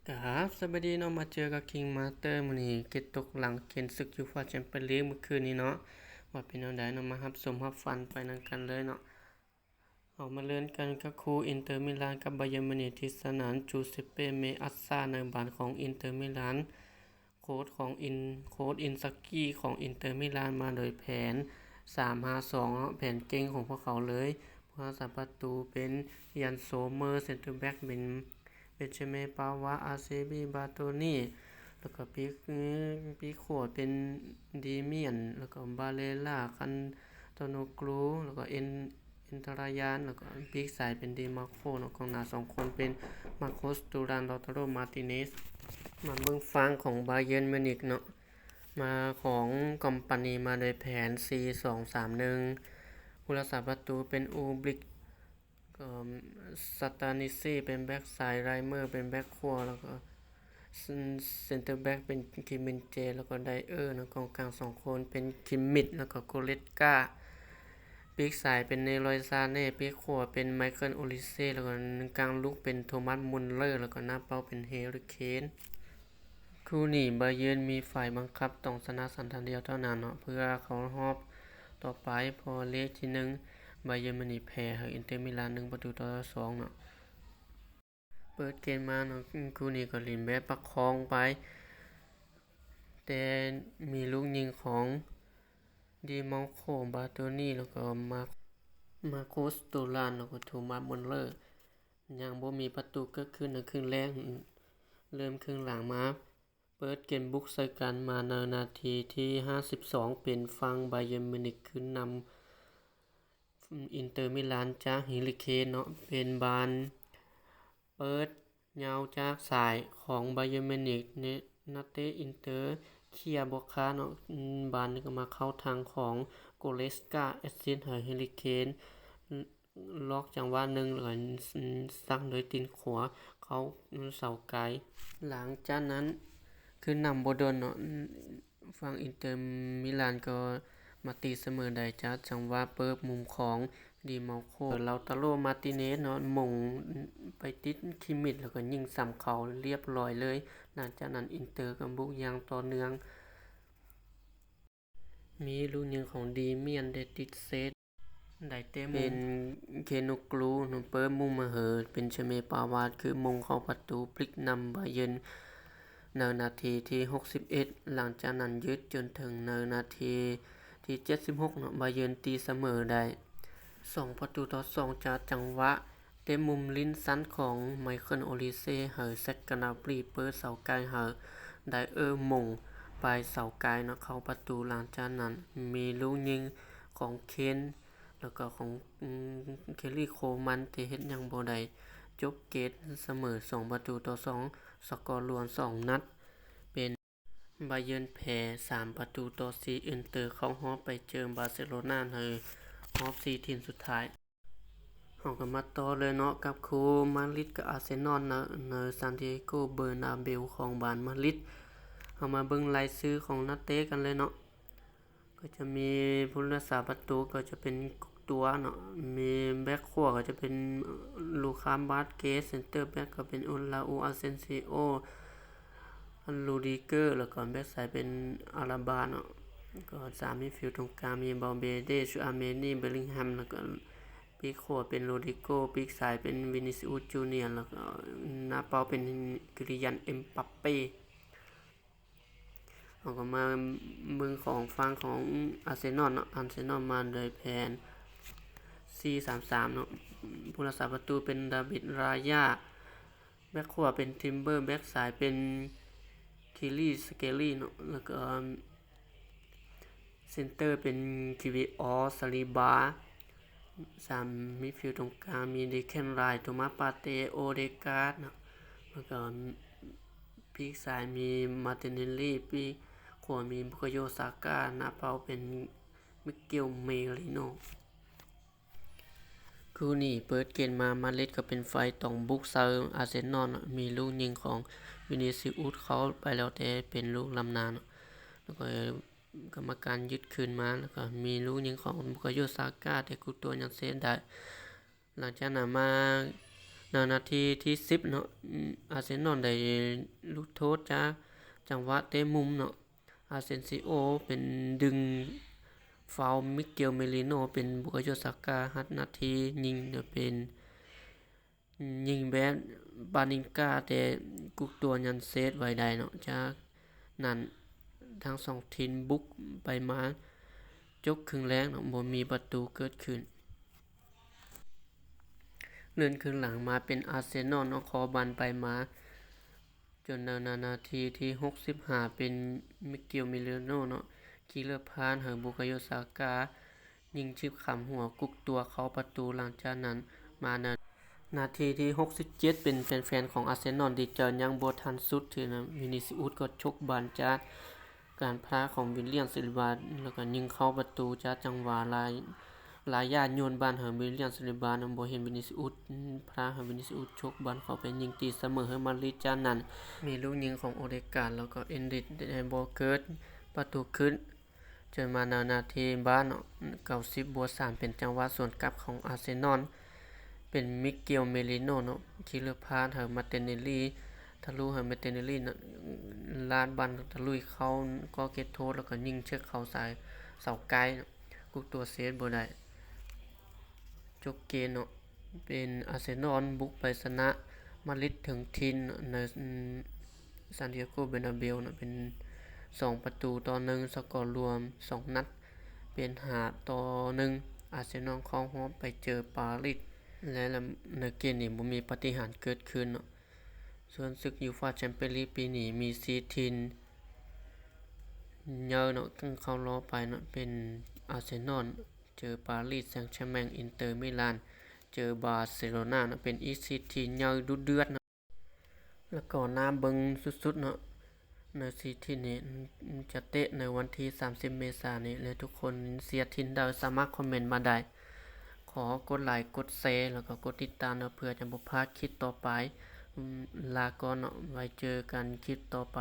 ກາບສະບາຍດີເນາະ ມາເຈີກັບຄິງມາສເຕີ ມື້ນີ້ເກັດຕົກຫຼັງເກມສຶກຢູຟາແຊມປຽນລີກມື້ຄືນນີ້ເນາະ ວ່າເປັນແນວໃດເນາະ ມາຮັບຊົມຮັບຟັງໄປນຳກັນເລີຍເນາະ. ເຮົາມາເລີ່ມກັນກັບຄູ່ອິນເຕີມິລານກັບບາເຢິນມິວນິກ ທີ່ສະໜາມຈູເຊເປເມອາຊາ ໃນບານຂອງອິນເຕີມິລານ. ໂຄດຂອງອິນ ໂຄດອິນຊາກີຂອງອິນເຕີມິລານ ມາໂດຍແຜນສາມຫ້າສອງເນາະ ແຜນເກັ່ງຂອງພວກເຂົາເລີຍ. ຜູ້ຮັກສາປະຕູເປັນ ຢານ ໂຊເມີ, ເຊັນເຕີແບັກເປັນ ເບນຈາມິນ ປາວາ, ອາເຊບີ ບາໂຕນີ ແລ້ວກໍປີກ ປີກຂວາເປັນ ດີມຽນ ແລ້ວກໍ ບາເລລາ, ຄັນໂຕນູກລູ ແລ້ວກໍ ເອັນ ເອັນທະລາຍານ ແລ້ວກໍປີກຊ້າຍເປັນ ດີມາໂຄເນາະ. ກອງໜ້າສອງຄົນເປັນ ມາໂຄສ ຕູຣານ, ລາວຕາໂຣ ມາຕີເນສ. ມາເບິ່ງຝັ່ງຂອງບາເຢິນມິວນິກເນາະ ມາຂອງຄອມປານີ ມາໂດຍແຜນສີ່ສອງສາມໜຶ່ງ. ຜູ້ຮັກສາປະຕູເປັນ ອູບຣິກ ກໍ ສະຕານິຊີ ເປັນແບັກຊ້າຍ, ໄຣເມີ ເປັນແບັກຂວາ ແລ້ວກໍ ເຊັນ ເຊັນເຕີແບັກເປັນ ຄິມມິນເຈ ແລ້ວກໍ ໄດເອີເນາະ. ກອງກາງສອງຄົນເປັນ ຄິມມິດ ແລ້ວກໍ ໂກເຣດກາ. ປີກຊ້າຍເປັນ ເລຣອຍ ຊາເນ, ປີກຂວາເປັນ ໄມເຄິນ ໂອລິເຊ ແລ້ວກໍກາງລຸກເປັນ ໂທມັດ ມຸນເລີ ແລ້ວກໍໜ້າເປົ້າເປັນ ແຮຣິເຄນ. ຄູ່ນີ້ບາເຢິນມີຝ່າຍບັງຄັບຕ້ອງຊະນະສັນທາງດຽວເທົ່ານັ້ນເນາະ ເພື່ອເຂົ້າຮອບຕໍ່ໄປ, ເພາະເລກທີໜຶ່ງ ບາເຢິນມິວນິກແພ້ໃຫ້ອິນເຕີມິລານ ໜຶ່ງປະຕູຕໍ່ສອງເນາະ. ເປີດເກມມາເນາະ ຄູ່ນີ້ກໍຫຼິ້ນແບບປະຄອງໄປ ແຕ່ມີລູກຍິງຂອງ ດີມາໂຄ ບາໂຕນີ ແລ້ວກໍ ມາ ມາໂຄສ ຕູຣານ ແລ້ວກໍ ໂທມັດ ມຸນເລີ ຍັງບໍ່ມີປະຕູເກີດຂຶ້ນໃນເຄິ່ງແລກ. ເລີ່ມເຄິ່ງຫຼັງມາ ເປີດເກມບຸກໃສ່ກັນມາໃນນາທີທີຫ້າສິບສອງ ເປັນຝັ່ງບາເຢິນມິວນິກຂຶ້ນນຳອິນເຕີມິລານຈາກ ແຮຣິເຄນເນາະ ເປັນບານເປີດຍາວຈາກສາຍຂອງບາເຢິນມິວນິກ. ນັກເຕະອິນເຕີເຄຍບໍ່ຄາດເນາະ ບານກໍມາເຂົ້າທາງຂອງ ໂກເຣສກາ ແອັດຊິດໃຫ້ ແຮຣິເຄນ ລັອກຈັງຫວະໜຶ່ງ ແລ້ວກໍສັກດ້ວຍຕີນຂວາເຂົ້າເສົາໄກ. ຫຼັງຈາກນັ້ນຂຶ້ນນຳບໍ່ດົນເນາະ ຝັ່ງອິນເຕີມິລານກໍມາຕີສະເໝີໄດ້ຈາກຈັງຫວະເປີດມຸມຂອງ ດີມາໂຄ. ລາວຕາໂຣ ມາຕີເນສເນາະ ມົງໄປຕິດຄິມມິດ ແລ້ວກໍຍິງຊ້ຳເຂົ້າລຽບຮ້ອຍເລີຍ. ຫຼັງຈາກນັ້ນອິນເຕີກໍບຸກຢ່າງຕໍ່ເນື່ອງ. ມີລູກຍິງຂອງ ດີມຽນ ໄດ້ຕິດເຊດ ໄດ້ເຕະມຸມ ເປັນ ເຄນູກລູ ເປີດມຸມມາໃຫ້ ເບນຈາມິນ ປາວາດ ຄືມຸງເຂົ້າປະຕູ ພລິກນຳບາເຢິນໃນນາທີທີຫົກສິບເອັດ. ຫຼັງຈາກນັ້ນຍືດຈົນເຖິງໃນນາທີທີເຈັດສິບຫົກເນາະ ບາເຢິນຕີສະເໝີໄດ້ສອງປະຕູຕໍ່ສອງ ຈາກຈັງຫວະ ເຕະມຸມຫຼິ້ນສັ້ນຂອງ ໄມເຄິນ ໂອລິເຊ ໃຫ້ ແຊັກ ການາບຣີ ເປີດເສົາໄກໃຫ້ ໄດເອີ ມົງປາຍເສົາໄກເນາະ ເຂົ້າປະຕູ. ຫຼັງຈາກນັ້ນມີລູກຍິງຂອງ ເຄນ ແລ້ວກໍຂອງ ເຄລີ ໂຄມັນ ທີ່ເຮັດຫຍັງບໍ່ໄດ້ ຈົບເກມສະເໝີສອງປະຕູຕໍ່ສອງ ສະກໍລວມສອງນັດ ເປັນ ບາເຢິນແພ້ສາມປະຕູຕໍ່ສີ່ ອິນເຕີເຂົ້າຮອບໄປເຈີບາເຊໂລນາໃນຮອບສີ່ທີມສຸດທ້າຍ. ເຮົາກໍມາຕໍ່ເລີຍເນາະ ກັບຄູ່ມາດຣິດກັບອາເຊນອນ ໃນ ໃນ ຊານເດຍໂກ ເບີນາເບວ ຂອງບ້ານມາດຣິດ. ເຮົາມາເບິ່ງລາຍຊື່ຂອງນັກເຕະກັນເລີຍເນາະ. ກໍຈະມີຜູ້ຮັກສາປະຕູກໍຈະເປັນກຸກຕົວເນາະ, ມີແບັກຂວາກໍຈະເປັນລູຄາ ບາສເກດ, ເຊັນເຕີແບັກກໍເປັນ ໂອລາອູ ອາເຊນຊີໂອ, ລູດີເກີ ແລ້ວກໍແບັກຊ້າຍເປັນອາລາບາເນາະ, ແລ້ວກໍສາມມິດຟິວຕາງກາງມີ ວາລເວເດ, ຊູອາເມນີ, ເບລິງແຮມ, ແລ້ວກໍປີກຂວາເປັນໂຣດຣິໂກ, ປີກຊ້າຍເປັນວິນີຊີອຸສ ຈູເນຍ, ແລ້ວກໍໜ້າເປົ້າເປັນກິລິຢານ ເອັມບາເປ. ເຮົາກໍມາເບິ່ງຂອງຝັ່ງຂອງອາເຊນອນເນາະ, ອາເຊນອນມາໂດຍແຜນສີ່ສາມສາມເນາະ, ຜູ້ຮັກສາປະຕູເປັນ ດາວິດ ລາຢາ, ແບັກຂວາເປັນ ທິມເບີ, ແບັກຊ້າຍເປັນ ຄີລີ ສະເກລີເນາະ, ແລ້ວກໍເຊັນເຕີເປັນ ຄິວເອອອ ຊາລີບາ. ສາມມິດຟິວຕາງກາງມີ ເດແຄນ ຣາຍ, ໂທມາສ ປາເຕ, ໂອເດກາດເນາະ, ແລ້ວກໍປີກຊ້າຍມີ ມາຕິນເນລລີ, ປີກຂວາມີ ບຸກາໂຍ ຊາກາ, ໜ້າເປົ້າເປັນ ມິເກວ ເມລິໂນ. ຄູ່ນີ້ເປີດເກມມາ ມາດຣິດກໍເປັນຝ່າຍຕ້ອງບຸກໃສ່ອາເຊນອນເນາະ, ມີລູກຍິງຂອງ ວິນີຊີອຸສ ເຂົ້າໄປແລ້ວ ແຕ່ເປັນລູກລ້ຳໜ້າເນາະ, ແລ້ວກໍ ກຳມະການຍຶດຄືນມາ ແລ້ວກໍມີລູກຍິງຂອງ ບຸກາໂຍ ຊາກາ ແຕ່ກຸກຕົວຍັງເຊບໄດ້. ຫຼັງຈາກນັ້ນມາ ໃນນາທີທີສິບເນາະ ອາເຊນອນໄດ້ລູກໂທດຈາກຈັງຫວະເຕະມຸມເນາະ ອາເຊນຊິໂອເປັນດຶງຟາວມິເກວເມລິໂນ ເປັນບຸກາໂຍຊາກາ ຮັດໜ້າທີ່ຍິງເປັນ ຍິງແບບປານິງກາ ແຕ່ກຸກຕົວຍັນເຊດໄວ້ໄດ້ເນາະ. ຈາກນັ້ນທັງສອງທີມບຸກໄປມາຈົບເຄິ່ງແລກເນາະ ບໍ່ມີປະຕູເກີດຂຶ້ນ. ເລີ່ມເຄິ່ງຫຼັງມາເປັນອາເຊນອນເນາະ ຂໍບານໄປມາ ຈົນໃນນາທີທີຫົກສິບຫ້າ ເປັນມິເກວເມເຣໂນເນາະ ຄີເລີພາສໃຫ້ບຸກາໂຍຊາກາ ຍິງຊິບຄຳຫົວກຸກຕົວເຂົ້າປະຕູ. ຫຼັງຈາກນັ້ນມາໃນນາທີທີຫົກສິບເຈັດ ເປັນແຟນໆຂອງອາເຊນອນດີໃຈ ຍັງບໍ່ທັນສຸດເທື່ອນະ ວິນີຊີອຸດກໍຊົກບານຈາກການພາຂອງວິລຽມ ຊາລີບາ ແລ້ວກໍຍິງເຂົ້າປະຕູຈາກຈັງຫວະລາຍ ລາຍາໂຍນບານໃຫ້ວິລຽມ ຊາລີບານະ ບໍ່ເຫັນວິນີຊີອຸດ ພາໃຫ້ວິນີຊີອຸດຊົກບານເຂົ້າໄປຍິງຕີສະເໝີໃຫ້ມາດຣິດ. ຈາກນັ້ນມີລູກຍິງຂອງໂອເດກາດ ແລ້ວກໍເອັນດຣິກ ແຕ່ບໍ່ເກີດປະຕູຂຶ້ນ. ຈົນມາໃນນາທີບາດເນາະ ເກົ້າສິບບວກສາມ ເປັນຈັງຫວະສວນກັບຂອງອາເຊນອນ ເປັນມິເກວເມລິໂນເນາະ ຄີເລີພາສໃຫ້ມາເຕເນລີ ທະລຸໃຫ້ມາເຕເນລີເນາະ ລາດບານທະລຸເຂົ້າກໍເຂດໂທດ ແລ້ວກໍຍິງເຊກເຂົ້າສາຍເສົາໄກ ກຸກຕົວເຊດບໍ່ໄດ້. ຈົບເກມເນາະ ເປັນອາເຊນອນບຸກໄປຊະນະມາດຣິດເຖິງຖິ່ນໃນ ຊານເດຍໂກເບນາເບວເນາະ ເປັນສອງປະຕູຕໍ່ໜຶ່ງ ສະກໍລວມສອງນັດເປັນຫ້າຕໍ່ໜຶ່ງ. ອາເຊນອນເຂົ້າຮອບໄປເຈີປາຣີສ ແລະ ໃນເກມນີ້ບໍ່ມີປາຕິຫານເກີດຂຶ້ນເນາະ. ສ່ວນສຶກຢູຟາແຊມປຽນລີກປີນີ້ມີສີ່ທີມໃຫຍ່ເນາະ ເຂົ້າຮອບໄປເນາະ ເປັນອາເຊນອນ ເຈີປາຣີສແຊງແຊງແມັງ ອິນເຕີມິລານ ເຈີບາເຊໂລນາເນາະ ເປັນອີກສີ່ທີມໃຫຍ່ດຸເດືອດເນາະ ແລ້ວກໍໜ້າເບິ່ງສຸດໆເນາະ. ໃນສີ່ທີມນີ້ຈະເຕະໃນວັນທີສາມສິບເມສານີ້ ແລະ ທຸກຄົນເຊຍທີມໃດສາມາດຄອມເມັນມາໄດ້. ຂໍກົດໄລກົດແຊ ແລ້ວກໍກົດຕິດຕາມເນາະ ເພື່ອຈະບໍ່ພາດຄລິບຕໍ່ໄປ. ລາກ່ອນເນາະ ໄວ້ເຈີກັນຄລິບຕໍ່ໄປ.